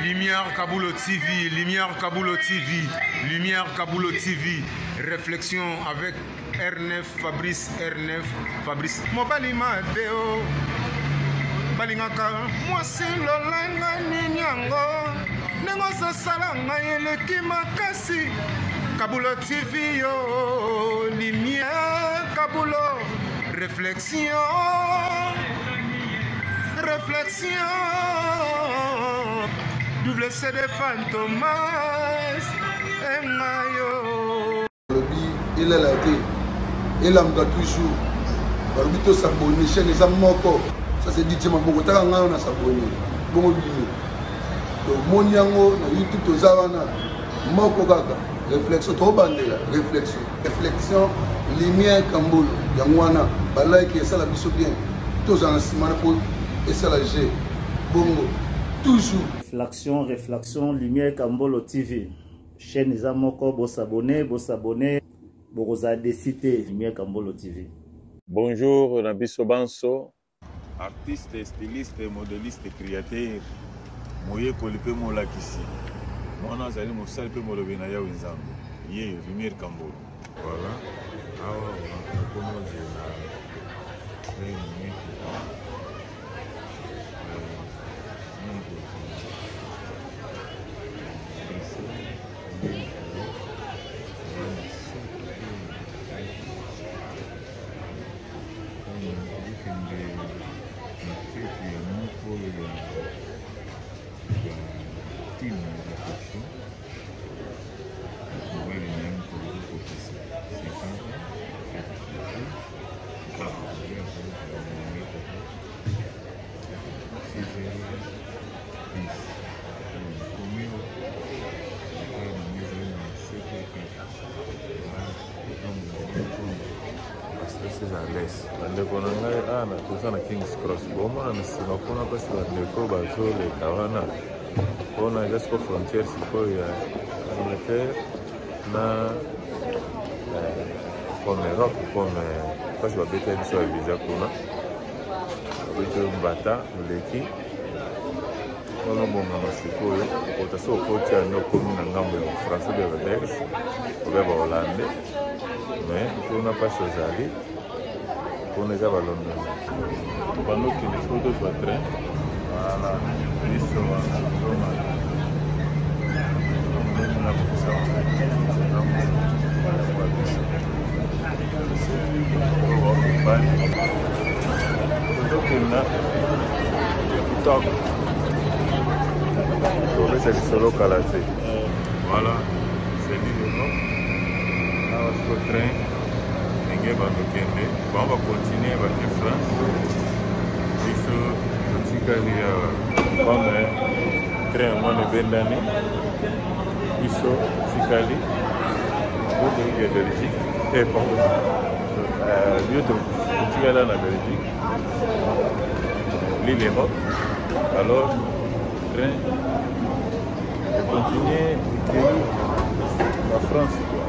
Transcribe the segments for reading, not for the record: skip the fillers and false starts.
Lumière Kabulo TV, Lumière Kabulo TV, Lumière Kabulo TV. Réflexion avec R9 Fabrice R9 Fabrice. Mobali Mateo. Balingaka mwasi lolanga nini yango ndenge ozosala ngai eleki makasi Kabulo TV yo Lumière Kabulo Réflexion Réflexion Double CD Fantomas Engayo Balobi elala te elamuka toujours balobi to s'abonner chaîne eza moko ça c'est DJ Maboko taka ngai na s'abonner bongo bino tomoni yango na YouTube toza wana moko kaka réflexion tobandela réflexion réflexion lumière kambolo yango wana balike esala biso bien tozala na nsima na mpo esala g bongo toujours réflexion réflexion lumière kambolo tv chaîne eza moko bosabone bosabone bokozala desi te lumière kambolo tv bonjour na biso banso Artiste, styliste, modeliste, créateur, moyekoli mpe molakisi. Mwana azali mosali mpe molobi na Yawe Nzambe. Ye Lumière Kambolo. Voilà. Awa nakomi ozela 20 minutes. Ntango tozokende na feti ya moko ya ba team ya reflexion, mobali na ye mokolo azokokisa 50 ans, feti surprise, akozala na ye kaka 6 heures 10. Nakomi retard na ngai ezali na 7 heures 4. Stress eza less. Bandeko na ngai awa na toza na Kings Cross, bomona na nsima kuna mpasi bandeko bazoleka wana mpona eza siko frontière sikoyo ya Angleterre na eh, comme Europe comme mpasi babetaki biso ya visa kuna babeti mbata oleki wana obongama sikoyo okota soki okoti yango okomi na ngambo ya bafrançais obe ya babelge obe ya bahollandais mais kuna mpasi ozali kuna eza balondoni tobanda okende sikoyo tozwa train voilà biso wana tozomata tozokenda kitoko tobeta lisolo kala te voilà c'est l'île awa siko train ndenge bando kende bango bakontinue bake france biso totikali awa comme train yango wana ebendani biso totikali botoki ya belgique eh, pardon bio totikali na belgique l'île europe alors train econtinue ekei na france quoi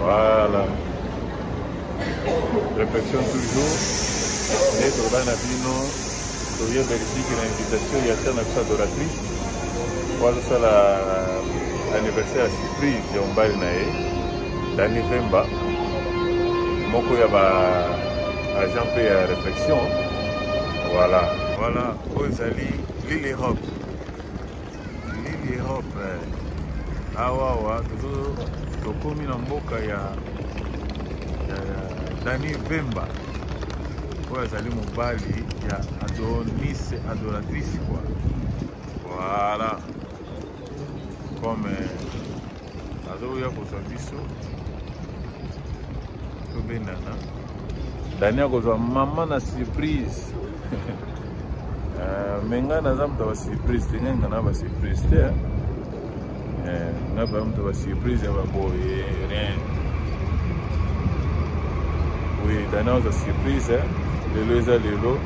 voilà réflexion toujours nde toloba na bino toye belgique na invitation ya sœur na biso adoratrice po azosala anniversaire ya surprise ya mobali na ye dani vemba moko ya ba agent mpe ya réflexion voilà voilà oyo ezali l'ile europe Lili Europe eh. awa awa tokomi na mboka ya, ya, ya Dani Vemba oyo azali mobali ya Adonis adoratrice quoi voilà comme eh, azoya kozwa biso tobendana Dani akozwa mama na surprise Euh, mais ngai naza moto ya basurprise te ngai nga na basurprise te eh, ngai ba moto ya basurprise ya baboye rien oui dana oza surprise lelo eza lelo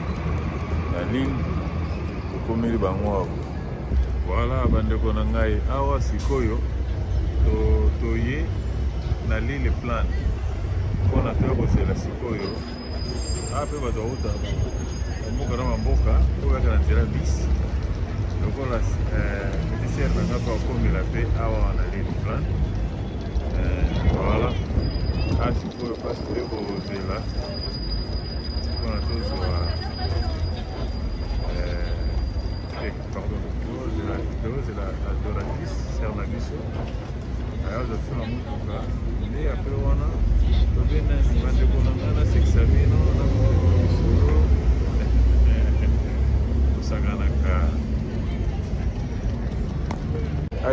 na ligne tokomeli bango awa voilà bandeko na ngai awa sikoyo toye na lile plan mpona toya kozela sikoyo awa mpe bato bauta bamboka na bamboka oyo kaka na nzela bis Lokola eh, petit sœur na nga mpe akomela mpe awa na lille plan. Voilà. Ah, sikoyo place toye kozela mpona tozwa eh, pardon, tozela adoratrice sœur na biso aya ozwa biso na motuka nde apres wana tobenda bandeko na ngai nasekisa bino na lisolo tosakanaka.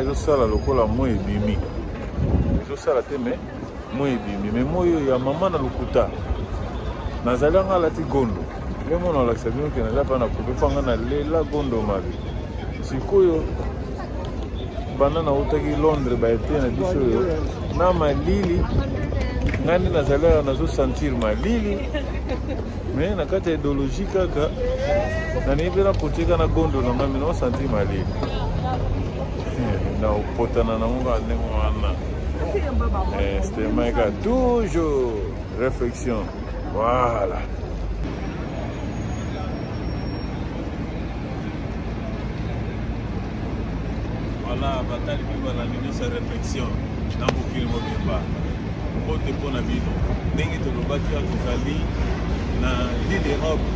Ezosala lokola moi ebimi, ezosala te, me moi ebimi, me moi oyo ya mama na lokuta. Nazali anga alati gondo nde mona olakisa bino ke naza mpa na kupe mpo anga nalela gondo mabe. Sikoyo banda nautaki Londres, baete na biso oyo na malili, ngai nde nazali awa nazosentir malili, me na kati ya idéologie kaka nalingi mpe nakoteka na gondo na ngai, me naosentir malili na opotana nango kaka ndenge wana. Stemaka toujours réflexion, voilà. Voilà, batali mpe balandi nyonso ya réflexion na mokili mobimba, mbote mpo na bino. Ndenge tolobaki awa, tozali na l'île Europe.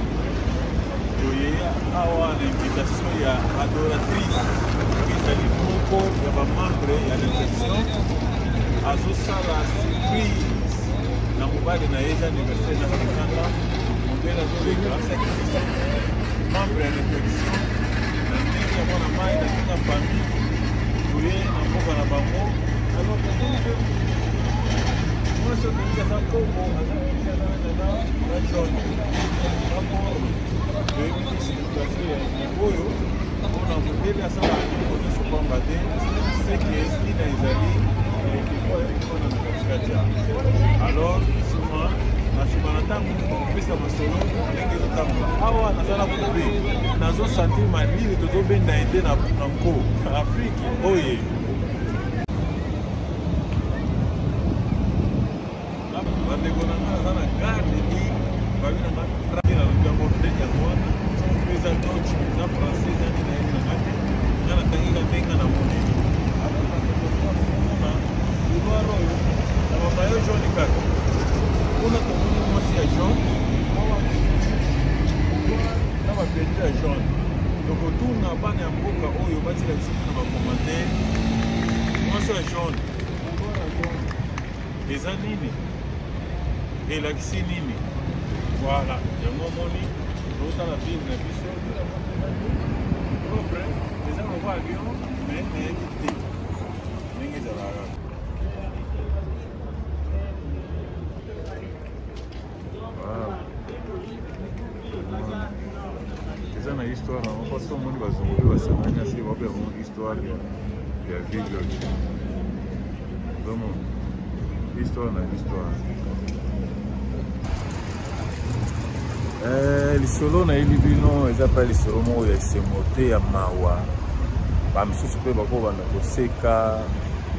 Toye awa na invitation ya adoratrice oyo ezali moko ya bamembre ya réflexion. Azosala surprise na mobali na ye, eza anniversaire na 50 ans. Modele azoleka membre ya réflexion na ndenge ya mwana mai, na ndenge ya famille, toye na mboka na bango. Alors tomoni mpe mwasi oyo toyebi aza kongo, aza na jaune rapport, toyebi te signification ya oyo mpona mondele asala biloko nyonso pamba te, seke ntina ezali ekeko ekona na katikati ya. Alors nsima na nsima na ntango kopesa masolo ndenge ezotambola awa, naza na kobe, nazosentir malili, tozobenda ete na nko Afrike oye. Bandeko na nga, naza na garde ni babi na nga fraki, nalobi yango te, yango wana soki eza Deutsch, eza français, eza nini, nayebi na nga te. Nga natangi ka ndenge nga namoneli. Alors bandeko na nga, komona couloir oyo na bamayo jaune kaka kuna, tomoni mwasi ya jaune awa, couloir na bapeinture ya jaune. Tokotuna bana ya mboka oyo batika biso na bacommentaire: mwasi ya jaune, couloir ya jaune eza nini, elakisi nini? Voilà, yango omoni tozotala ville na biso propre, eza lokola avion, mais nayebi te ndenge ezalaka. Voilà, eza na histoire yango mposo omoni bazungu mpe basangani asi bape yango histoire ya ville oyo, vraiment histoire na histoire. Lisolo nayebi bino eza mpe lisolo moko ya esengo te, ya mawa. Bamisusu mpe bakobanda koseka,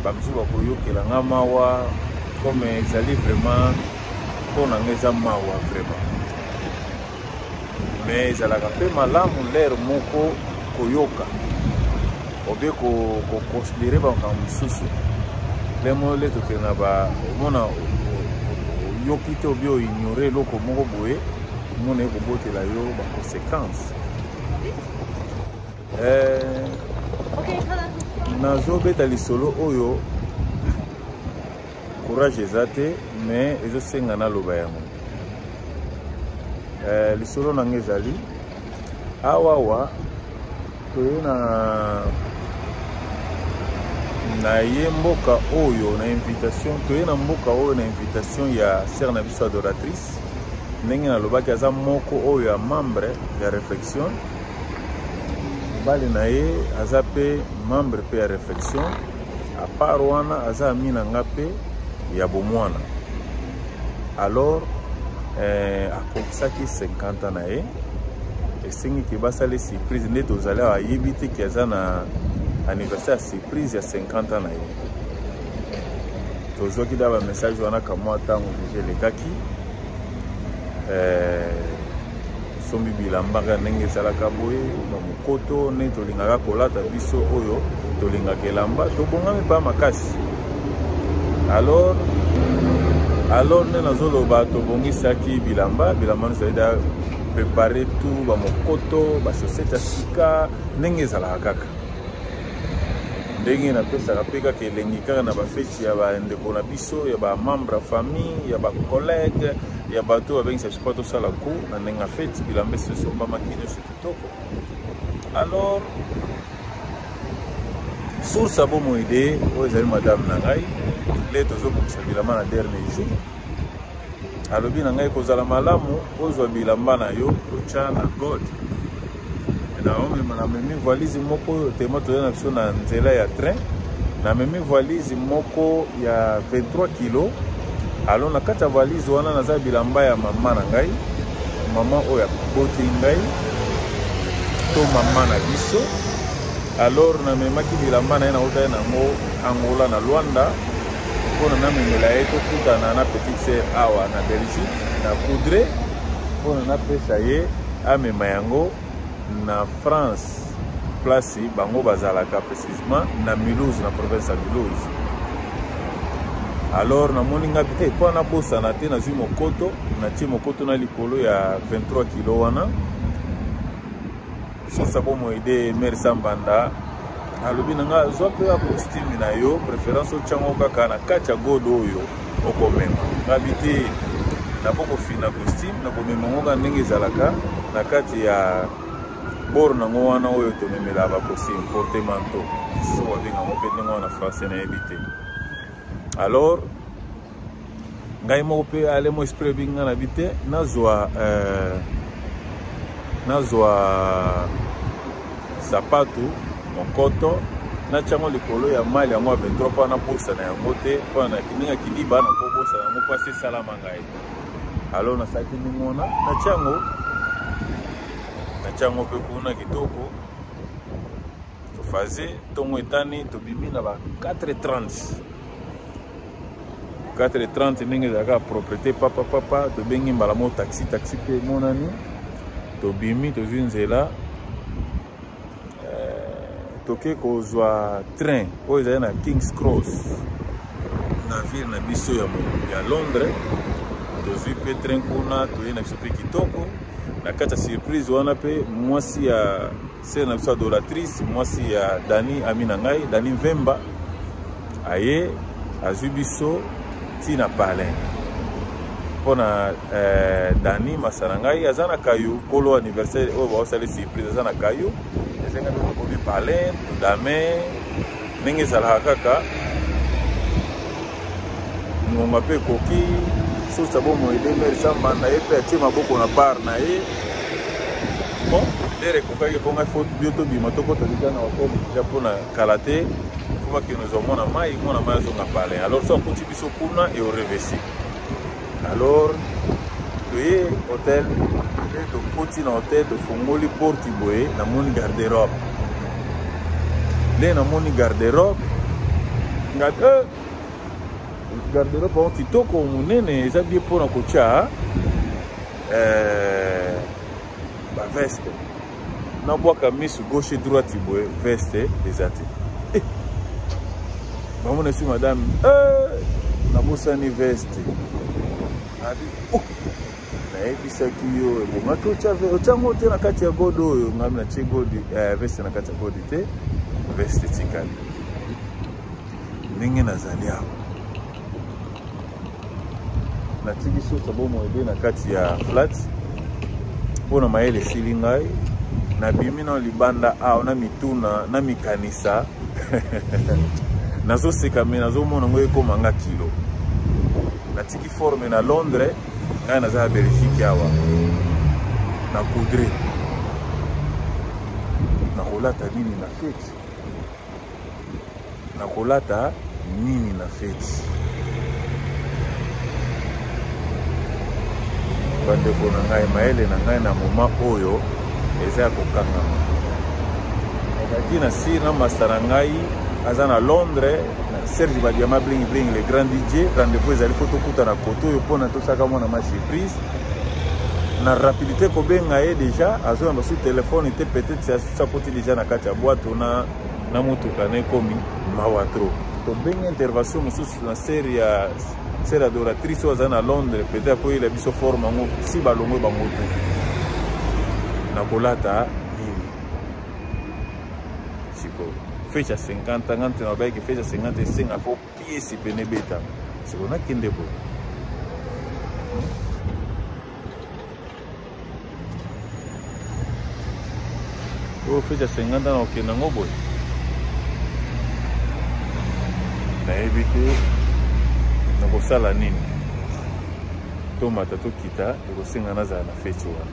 bamisusu bakoyokela nga mawa, comme ezali vraiment mpo na nga eza mawa vraiment. Mais ezalaka mpe malamu lere moko koyoka obie koconsidere makambo mosusu. Le moko le tokende na ba omona oyoki te, obie oignore eloko moko boye, omona ekobotela yo baconséquence. Nazobeta lisolo oyo, courage eza te, mais ezosenga naloba yango. Lisolo na nga ezali awawa, toye na ye mboka oyo na invitation, toye na mboka oyo na invitation ya sœur na biso adoratrice. Ndenge nalobaki, aza moko oyo ya membre ya réflexion, mobali na ye aza mpe membre mpe ya réflexion. À part wana, aza ami na nga mpe ya bomwana. Alors akokisaki 50 ans na ye, esengi ke basala surprise. Nde tozali awa, ayebi te ke aza na anniversaire ya surprise ya 50 ans na ye. Tozwaki da bamessage wana kamwa ntango deja elekaki. Tosombi bilamba kaka ndenge ezalaka boye, bamokoto ndenge tolingaka kolata biso oyo tolingaka elamba, tobongami mpa makasi. Alors nde nazoloba, tobongisaki bilamba, bilamba nyonso ezali prepare tout, bamokoto, bachaussette ya sika ndenge ezalaka kaka. Ndenge napesaka mpe kaka elengi kaka na bafeti ya bandeko na biso, ya bamembre ya famille, ya bacollègue, ya bato babengisa biso mpo tosala ku na ndenge ya feti. Bilamba esi esombamaki nyonso kitoko. Alors source ya bomoi de oyo ezali madame na ngai, nde tozobongisa bilamba na dernier jour, alobi na ngai kozala malamu ozwa bilamba na yo otya na god. Naomema, namemi valise moko oyo tema toza na biso na nzela ya train, namemi valise moko ya 23 kilo. Alo na kati ya valise wana naza bilamba ya mama na ngai, mama oyo aboti ngai to mama na biso. Alors namemaki bilamba na ye, nautaki nango Angola na Luanda mpona namemela ye, tokutana na petite sœur awa na Belgique na Coudray mpona napesa ye amema yango na France, place bango bazalaka, précisément na Mulhouse, na province ya Mulhouse. Alors namoni nga te mpo nabosana te, nazwi mokoto, natie mokoto na likolo ya 23 kilo wana. Sosa bomoi de Mère Sambanda alobi na nga, zwa mpe ya costume na yo, préférence otyango kaka na kati ya godo oyo okomema. Ngabi te, nakokofina costume, nakomema yango kaka ndenge ezalaka na kati ya bor nango wana oyo tomemela bacostume, portemanteau so babenga yango mpe ndenge wana français, nayebi te. Alors ngai moko mpe ale mo esprit ebi ngai na bi te, nazwa nazwa sapatu mokoto, natya yango likolo ya mali yango ya 23 mpo nabosana yango te, mpo na ndenge ya kiliba nakobosana yango mpo asi esalama ngai. Alors nasalaki ndenge wana, natya yango, natya yango mpe kuna kitoko. Tofaze ntongo etani, tobimi na ba 4h30, 4h30 ndenge ezalaka propreté, papa papa, tobengi mbala moko taxi, taxi mpe emonani, tobimi, tozwi nzela, toke kozwa train oyo ezali na King's Cross na ville na biso ya Londres. Tozwi mpe train kuna, toye na biso mpe kitoko. Na kati ya surprise wana mpe mwasi ya sere na biso adoratrice, mwasi ya Dani, ami na ngai Dani Mvemba, aye azwi biso ntina palin mpona Dani masa na ngai aza na kayu kolo anniversaire oyo baosali surprise, aza na kayu esenga mpe tokomi palin, todame ndenge ezalaka kaka, ngonga mpe ekoki. Source ya bomoi demere Sambanda ye mpe atie maboko na bar na ye. Bon, lere ekokaki mpo ngai fo bio tobima, tokota deja na hotel deja mpona kala te, fo bakende ozwa mwana mai, mwana mai azonga palin. Alors so akuti biso kuna e orevesi. Alors toye hotel, tokoti na hotel, tofongoli porte boye, namoni garde-robe. Nde namoni garde-robe ngai, garde-robe yango kitoko monene, eza bien mpona kotya baveste. Nabwaka misu gauche droite boye, veste eza te. Bamona esi madame, nabosani veste. Abi oh, nayebisaki yo ebongaki otyango te na kati ya godo oyo. Ngai natie godi, veste na kati ya godi te, veste etikali. Ndenge nazali awa, natiki sosa bomoi ebe na kati ya flat mpo na mayele esili ngai. Nabimi na libanda awa na mituna na mikanisa, nazoseka me nazomona ngo ekoma nga kilo. Natiki forme na Londres, ngai naza ya Belgique awa na Coudray, nakolata nini na feti? Nakolata nini na feti? Bandeko na ngai, mayele na ngai na moment oyo eza ya kokangama. Nazalaki na sir na masta na ngai aza na Londres, na Serge Badiama Bling Bling, le grand DJ. Rendez-vous ezali fo tokutana koto oyo mpona tosaka mwana ma surprise. Na rapidité kobenga ye déjà azoyamba su telefone te, peut-être akoti déjà na kati ya bwato na na motuka na ekomi mawa trop. Tobengi intervention mosusu na sere ya sere adoratrice oyo aza na Londres, peut-être akoyela biso forme yango si balongwe bango te nakolata nini sikoyo. Fete ya 50 nga nte nabayeke fete ya 50 esenga fo piesi pene ebeta sikoyo nakende boye. Oyo fete ya 50 na okende yango boye, nayebi te nakosala nini. Tomata tokita, ekosenga nazala na feti wana,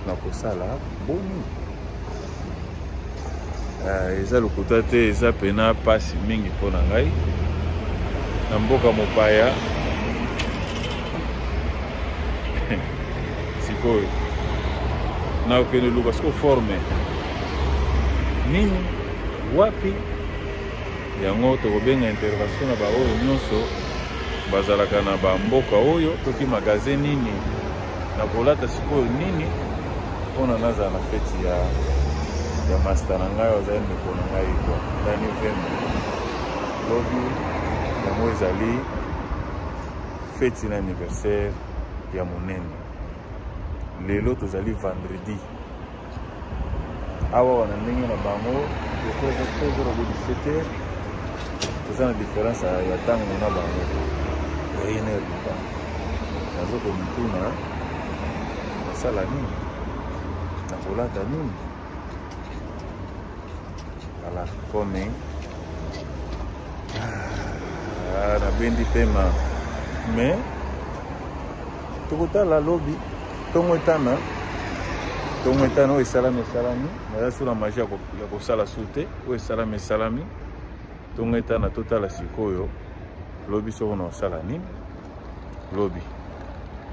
nakosala boni? Eza lokuta te, eza pena mpasi mingi mpo na ngai na mboka mopaya. Sikoyo nakokende luka siko forme nini wapi? Yango tokobenga intervention na baoyo nyonso bazalaka na bamboka oyo, toki magasin nini nakolata sikoyo nini mpona nazala na feti ya master na ngai oyo azali ndeko na ngai kwa Dani Vembe. Lobi yango ezali feti na anniversaire ya monene. Lelo tozali vendredi awa wana ndenge na bango lokola eza 16 heures 17 heures, toza na différence ya ntango na bango ya une heure du temps. Nazo komituna nasala nini, nakolata nini. Voilà, comme nabendi pema, mais tokotala lobi ntongo etana, ntongo etana oyo esalami esalami. Naza so na magie ya kosala su te, oyo esalami esalami. Ntongo etana, totala sikoyo lobi soko na kosala nini. Lobi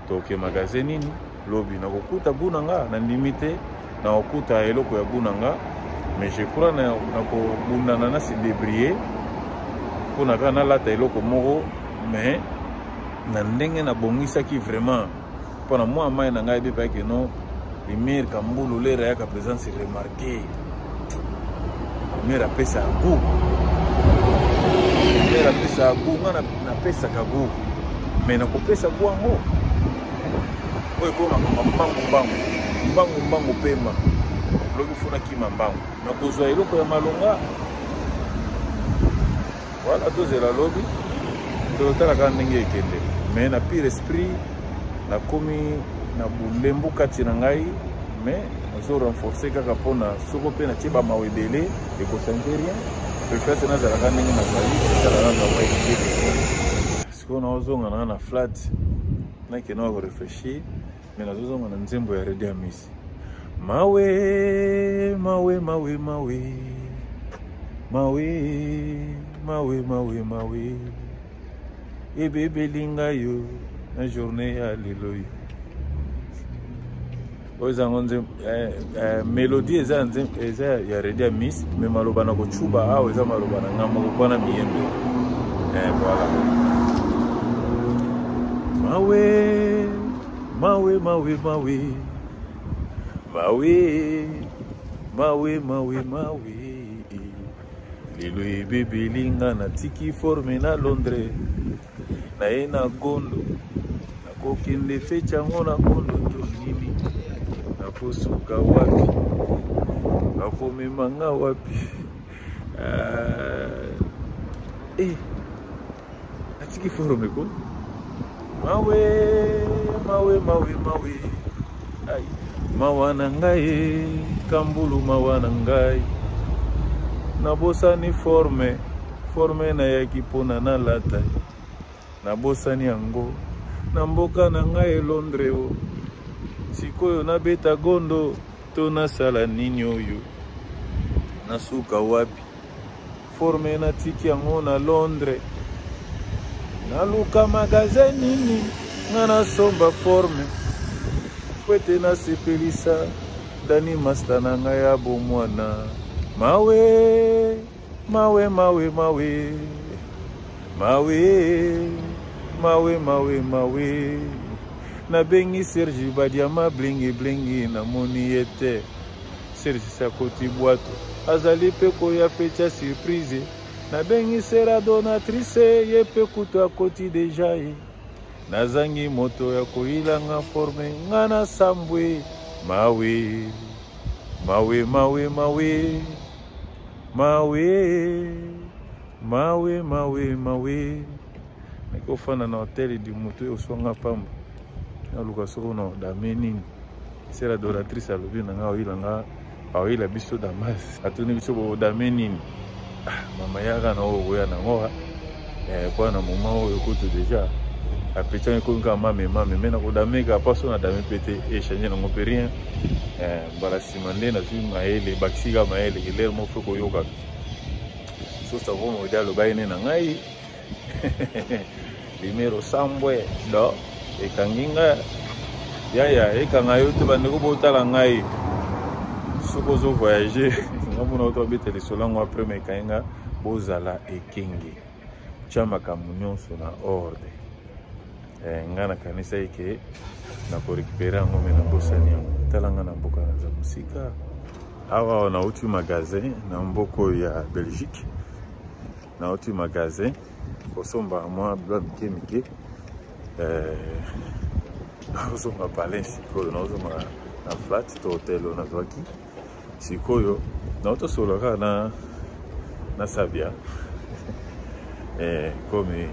toke magasin nini? Lobi nakokuta gu na nga, nandimi te nakokuta eloko ya gu na nga, mais je crois nakobundana na se débrouiller mpo na kaka nalata eloko moko. Mais na ndenge nabongisaki vraiment mpo na mwa mai na ngai ebepaki no Lumière Kambulu lera yaka présence remarquée. Lumière apesa goût, Lumière apesa goût, nga napesaka goût, mais nakopesa goût yango oyo ekomaka mbangu mbangu mbangu mbangu pema. Lobi fo nakima mbangu, nakozwa eloko ya malonga. Voilà, tozela lobi, totala kaka ndenge ekende. Mais na pire esprit nakomi na bulembu kati na ngai, mais nazo renforcer kaka mpona soko mpe natie bamawa ebele ekochange rien. Préférence nazalaka ndenge nazali, esalaka kaka ekende. Sikoyo naozonga nanga na flat, nakende na korefléchir, mais nazozonga na nzembo ya Redi Amisi: mawe mawe mawe mawe mawe mawe mawe mawe ebebeli ngai yo na journée ya lelo yo. Oyo eza yango mélodie eza eza ya Redi Amis, mais maloba na kocuba awa eza maloba na ngai moko mpona miyembe. Voilà, mawe mawe mawe mawe mawe mawe mawe mawe lelo ebebeli nga, natiki forme na Londres, naye na Gondo, nakokende feti yango na Gondo to nini? Nakosuka wapi? Bakomema nga wapi? Natiki forme ko mawe mawe mawe mawe. Ai, mawa na ngai Kambulu, mawa na ngai, nabosani forme, forme nayaki mpona nalata, nabosani yango na mboka na ngai Londres. O sikoyo nabeta gondo to nasala nini? Oyo nasuka wapi? Forme natiki yango na Londres, naluka magasin nini nga nasomba forme po ete nasepelisa Dani master na ngai ya bomwana. Mawe mawe mawe mawe mawe mawe mawe mawe. Nabengi Serge Badiama blingi blingi, namoni ye te. Serge sakoti bwato, azali mpe koya feti ya surprise. Nabengi Sera Donatrice, ye mpe kutu akoti deja ye. Nazangi moto ya koyilanga forme, nga na sambwe mawe mawe mawe mawe mawe mawe mawe mawe. Nakofanda na hotel du moto oswanga pamba, naluka soko na dame nini. Sera Adoratrice alobi na nga oyila nga aoyela biso damas, atuni biso bodame nini. Ah, mama yaka na oyo okoya nango kwa na moma oyo kutu deja apetani ekomi kaka mame mame me nakodameka paso na dame mpe te echange nango mpe rien. Mbala nsima nde nazwi mayele, bakisi kaka mayele elere moko fe koyokaka so savomo ode alobaki ne na ngai limero sambwe do ekangi nga yaya ekanga yo te. Bandeko botala ngai soki ozo voyage nga mpona oto abeta lisolo yango apres ma ekangi nga. Bozala ekenge, tya makambo nyonso na ordre. Nga nakanisaki ke nakorécupere yango me nabosani yango. Tala nga na mboka naza mosika awa, nauti magasin na mboka oyo ya Belgique, nauti magasin kosomba mwa biloko mike mike. Nazozonga palin sikoyo, nazozonga na flat to hotel oyo nazwaki sikoyo. Naotosolola kaka na Sabia komi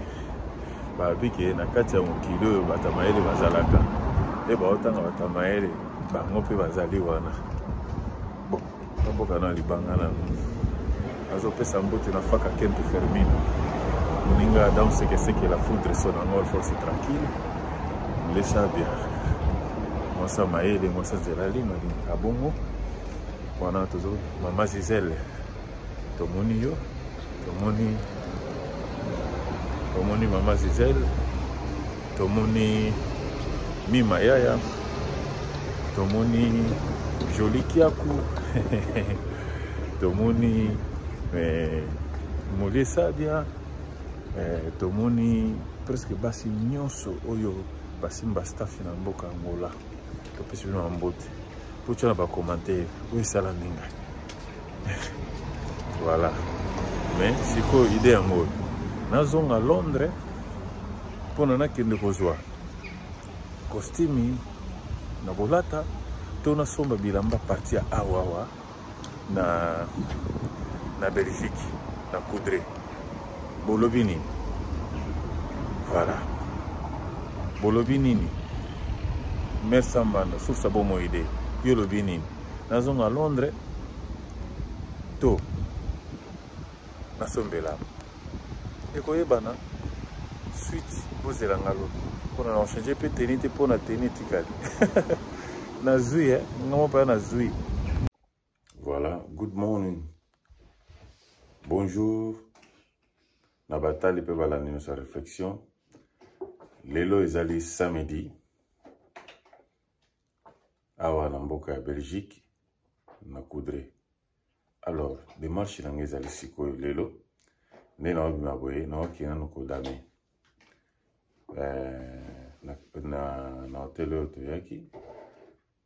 babike na kati ya mokili oyo bato mayele bazalaka mpe baotanga bato mayele bango mpe bazali wana. Bon, mboka na libanga nano azopesa mbote na faka Kente Fermino, moninga Adam Sekeseke, la foudre sonangol, force tranquille Lesabia, mwasa mayele, mwasa nzela lima lingaka bongo wana. Tozo mama Zizele, tomoni yo, tomoni, tomoni mama Zizele, tomoni Mima Yaya, tomoni Joli Kiaku, tomoni Molie Sabia, tomoni presque basi nyonso oyo basimba staff na mboka Angola. Topesi bino bambote po tia na bacommentaire oyo esalami ngai. Voilà, mais sikoyo idée yango oyo nazonga Londres mpona nakende kozwa costume na kolata to nasomba bilamba parti ya awa awa na Belgique na Coudray. Bolobi nini? Voilà, bolobi nini? Mesa Mbanda, source ya bomoi de yo, olobi nini? Nazonga Londres to nasombela? Ekoyebana suite, bozela nga lobi mpona na ochange mpe teni te, mpona teni etikali nazwi nga mo mpenza nazwi. Voilà, good morning, bonjour na batali mpe balandi nyonso ya réflexion. Lelo ezali samedi awa na mboka ya Belgique na Coudray. Alors démarche na ngai ezali sikoyo lelo nde naobima boye, naokende nano kodame na hotel oyo toyaki.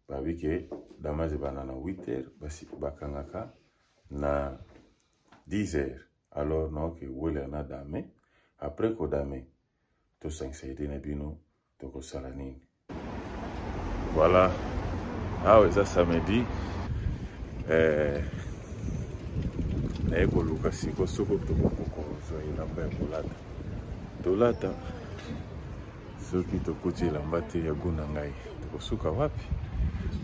Babi ke damage ebanda na 8 heures, basi bakangaka na 10 heures. Alors naoke welela na dame, après kodame tosangisa idée na bino tokosala nini. Voilà, awa eza samedi, naye koluka siko soko tokoki kozwa elamba ya kolata tolata. Soki tokuti elamba te ya gu na ngai, tokosuka wapi?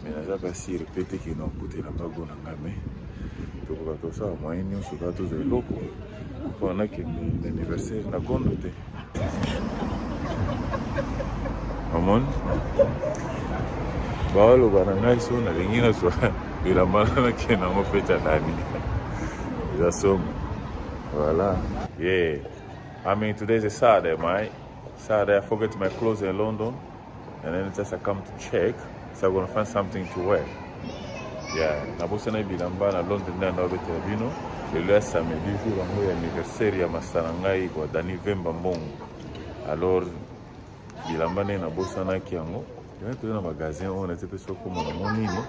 Me naza basire pe te ke nakokuta elamba gu na ngai, me tokoka tosala moyen nyonso kaka tozwa eloko mpona nakende na anniversaire na gondo te. Omoni baoloba na ngai so nalingi nazwa bilamba nakende nango fete ya nani, eza somo. Voilà, yeah, I mean, today is a Saturday, mate. Saturday, I forget my clothes in London, and then just I come to check, so I'm gonna find something to wear. Yeah, nabosana bilamba na London nde naobetela bino lelo ya samedi, jour yango ya anniversaire ya masta na ngai kwa Dani Vemba Mbongo. Alors Bilamba nde nabosanaki yango. Toye toye na magasin oyo nati mpe soki okomona ngo nini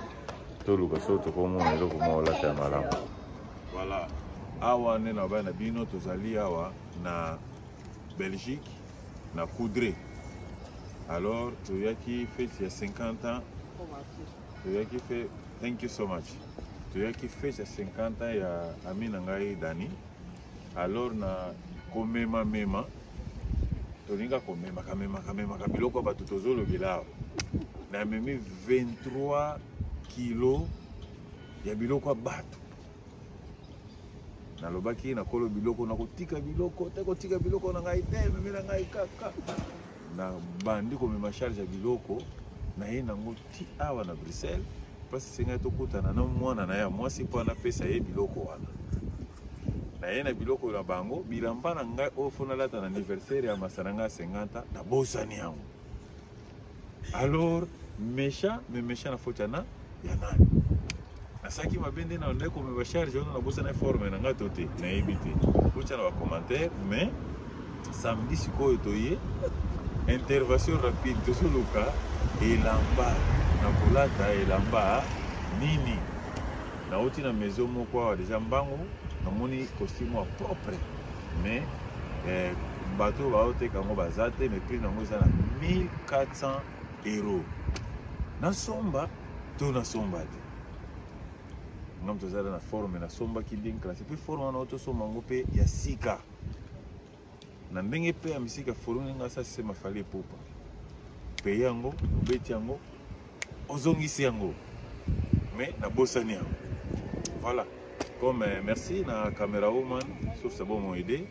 toluka soki tokomona eloko moko olata ya malamu. Voilà. Awa nde na bana bino tozali awa na Belgique na Coudray. Alors toyaki fete ya 50 ans. Toyaki fe thank you so much. Toyaki fete ya 50 ans ya ami na ngai Dani. Alors na komema mema tolinga komemaka memaka memaka biloko ya bato tozolobela awa. Namemi 23 kilo ya biloko ya bato. Nalobaki nakolo biloko nakotika biloko te kotika biloko na ngai te memela ngai kaka. Nabandi komema charge ya biloko naye nango ti awa na Bruxelles place esengaki tokutana na mwana na ye ya mwasi mpo napesa ye biloko wana. Naye na biloko na bango bilamba na ngai oyo fo nalata na anniversaire ya masa na ngai ya 50 nabosani yango. Alors méchant mais méchant na faute ya na ya nani? Nasalaki mabe nde na ndeko komema charge wana nabosani forme na ngai to te nayebi te. Botya na ba commentaire mais samedi sikoyo toye intervention rapide tozoluka elamba na kolata elamba nini. Nauti na maison moko awa deja mbangu namoni costume ya propre mais bato baoteka yango baza te mais prix nango eza na 1400 euros. Nasomba to nasomba te? Nga moto azala na forme nasombaki bien classé pe forme wana otosomba yango pe ya sika na ndenge pe ya misika forme nga sa sema fallait popa paye yango obeti yango ozongisi yango mais nabosani yango. Voilà comme merci na camera woman sauf ça bon mon idée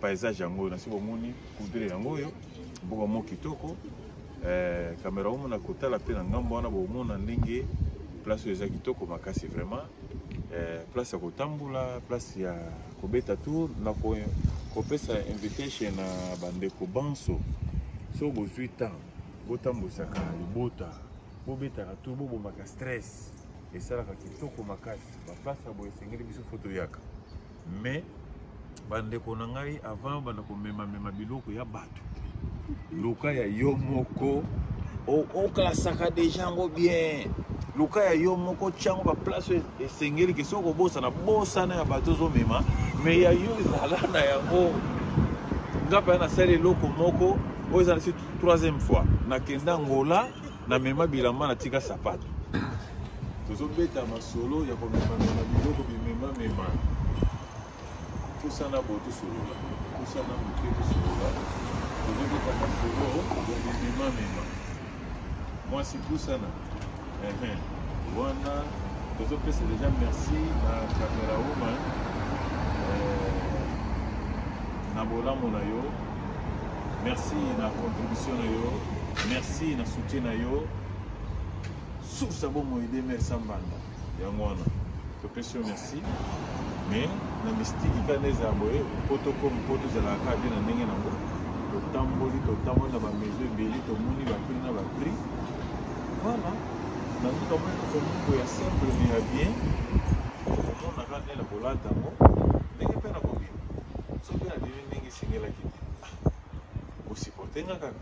paysage yango na si bomoni coudre yango oyo mboka mo kitoko. Camera woman na kotala pe na ngambo wana bomona ndenge place oyo eza kitoko makasi vraiment. Place ya kotambola, place ya kobeta tour na kopesa invitation na bandeko banso. So bozwi temps botambwisaka libota, bobetaka tour, bobomaka stress, esalaka kitoko makasi. Ba place ya boye esengeli biso fo toyaka. Mais bandeko na ngai avant banda komema-mema biloko ya bato, luka ya yo moko oklasaka deja yango bien, luka ya yo moko tiango ba place oyo esengeli ke soki okobosana bosana ya bato ozomema, mais ya yo ezala na yango. Nga mpe nasali eloko moko oyo eza na si troisième fois nakenda Angola, namema bilamba natika sapato. Tozobeta masolo ya komemamema biloko bimemamema. Pusana boye tosolola, pusana moke tosolola. Tozobeta masolo ya bimemamema. Mwasi pusana. Wana tozopesa deja merci na camera woman, na bolamu na yo, merci na contribution na yo, merci na soutien na yo. Source ya bomoi de Mère Sambanda yango wana topesi yo merci. Mais na mistiki kaka nde ezala boye, po tokoma, po tozalaka kaka bien na ndenge nango. Totamboli, totamboli na ba maison ebele, tomoni ba prix na ba prix. Voilà, nazwi kamwa eloko moko ya simple mais ya bien. Okomona kaka nde na kolata yango, ndenge mpe na kobima. Soki mpe nabimi ndenge esengelaki te, bosupporte nga kaka.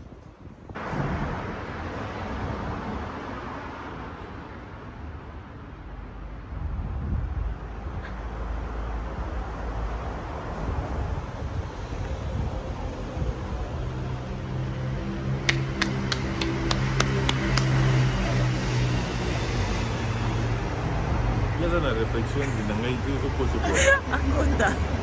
Yaza na réflexion na ngai te ozokosa Akota.